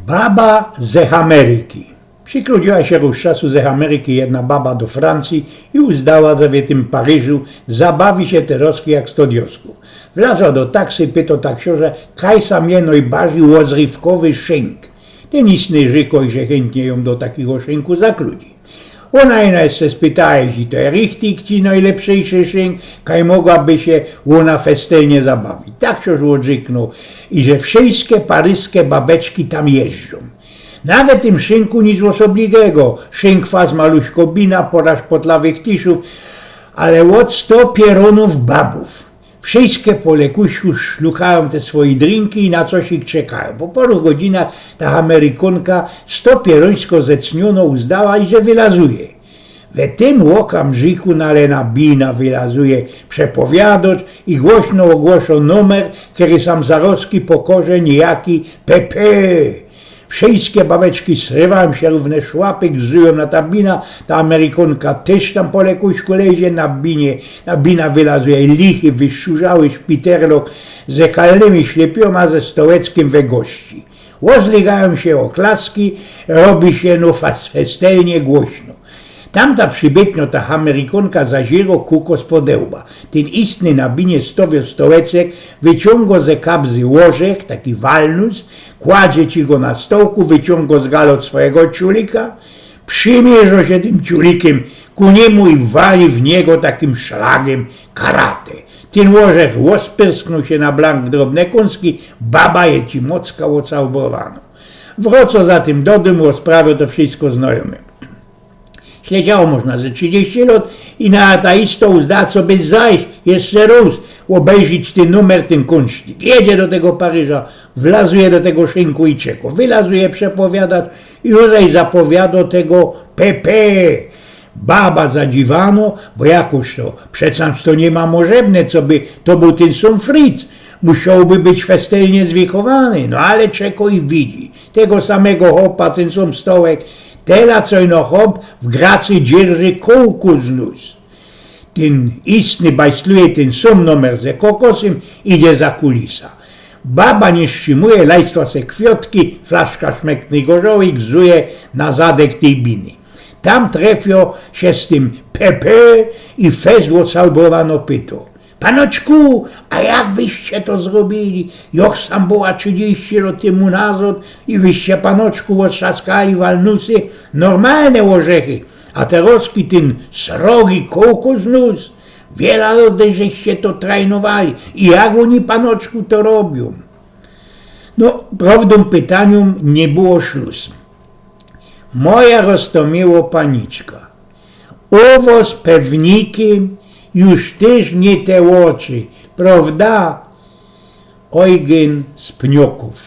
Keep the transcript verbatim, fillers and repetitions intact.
Baba ze Ameryki. Przikrodziła sie rōz czasu ze Ameryki jedna baba do Francyje i uzdała, że w tym Paryżu zabawi sie terŏzki jak sto diŏskōw. Wlazła do taksy, pytŏ taksiŏrza, kaj sam je nojbardzij ôzrywkowy szynk. Tyn istny rzekł, że chyntnie jã do takigo szynku zakrudzi. Ôna jino jeszcze spytała, jeźli to je richtig, czy nojlepszy szynk, kaj mogłaby sie ôna festelnie zabawić. Taksiŏrz ôdrzyknōł, iże wszyjske paryjske babeczki tam jeżdżōm. Na tym szynku nic ôsoblitego. Szynk fas, maluśkŏ bina, pŏra szpotlawych tyszōw, ale ôd sto pierōnōw babōw. Wszyjske po lekujku szlukajōm te swojij drinki i na cosik czekajōm. Po pŏru godzinach ta Amerykōnka sto pierōńsko zecniōnŏ uzdała, iże wylazuje. We tym ôkamrziku nale na bina wylazuje przepowiadŏcz i głośno ôgłoszo numer, kery sam zarŏzki pokŏże nijaki Pepe. Wszyjske babeczki srywajōm sie rōwne szłapy, gzujōm na ta bina, ta Amerykōnka tyż tam po lekujku lezie, na binie, na bina wylazuje lichy, wyszczurzały szpiterlok ze kalnymi ślepiyōma, ze stołeckym we gości. Ôzlygajōm sie ôklaski, robi sie no fas-, festelnie głośno. Tamta przibytnŏ ta Amerykōnka zaziyrŏ kukos pod łba. Tyn istny na binie stowiŏ stołecek, wyciōngŏ ze kabzy ôrzech, taki walnus, kładzie ci go na stołku, wyciōngŏ z galŏt swojigo ciulika, przymierzŏ sie tym ciulikym ku niymu i wali w niego takim szlagym karate. Tyn ôrzech ôspyrsknōł sie na blank drobne kōnski, baba je ci mocka ôcałbrowanŏ. Wrōcŏ za tym do dōmu, ôsprawiŏ to wszyjsko znojōmym. Śledziało może ze trzidziści lŏt i na ta isto uzda, co by zajś jeszcze rōz ôbejrzeć tyn numer, tyn kōnsztyk. Jedzie do tego Paryża, wlazuje do tego szynku i czekŏ. Wylazuje przepowiadać i już zaś zapowiadŏ tego Pepe. Baba zadziwanŏ, bo jakoś to, przecież to niy ma możebne, co by to bōł tyn sōm Fritz. Musiołby być festelnie zwiekowany, no ale czekŏ i widzi. Tego samego chopa, tyn sōm stołek, tela co ino chop w gracy dzierży kōłkōsnus. Tyn istny bajsluje tyn sōm numer ze kokosym, idzie za kulisa. Baba niy strzimuje, lajstwa se kwiŏtki, flaszka szmektny gorzołki, gzuje na zadek tyj biny. Tam trefiŏ sie z tym Pepe i fest ôcałbrowanŏ pytŏ: „Panoczku, a jak wyście to zrobiyli? Jŏ sam była trzidziści lŏt tymu nazŏd i wyście, panoczku, ôtrzaskali walnusy, normalne ôrzechy, a terŏzki tyn srogi kōłkōsnus. Wiela lody żeście to trajnowali. I jak ôni, panoczku, to robiōm?” No, prŏwdōm pytaniōm niy było szlus. Moja roztōmiłŏ paniczka, u wŏs pewnikym już tyż niy te ôczy, prŏwda? Ojgyn z Pniokōw.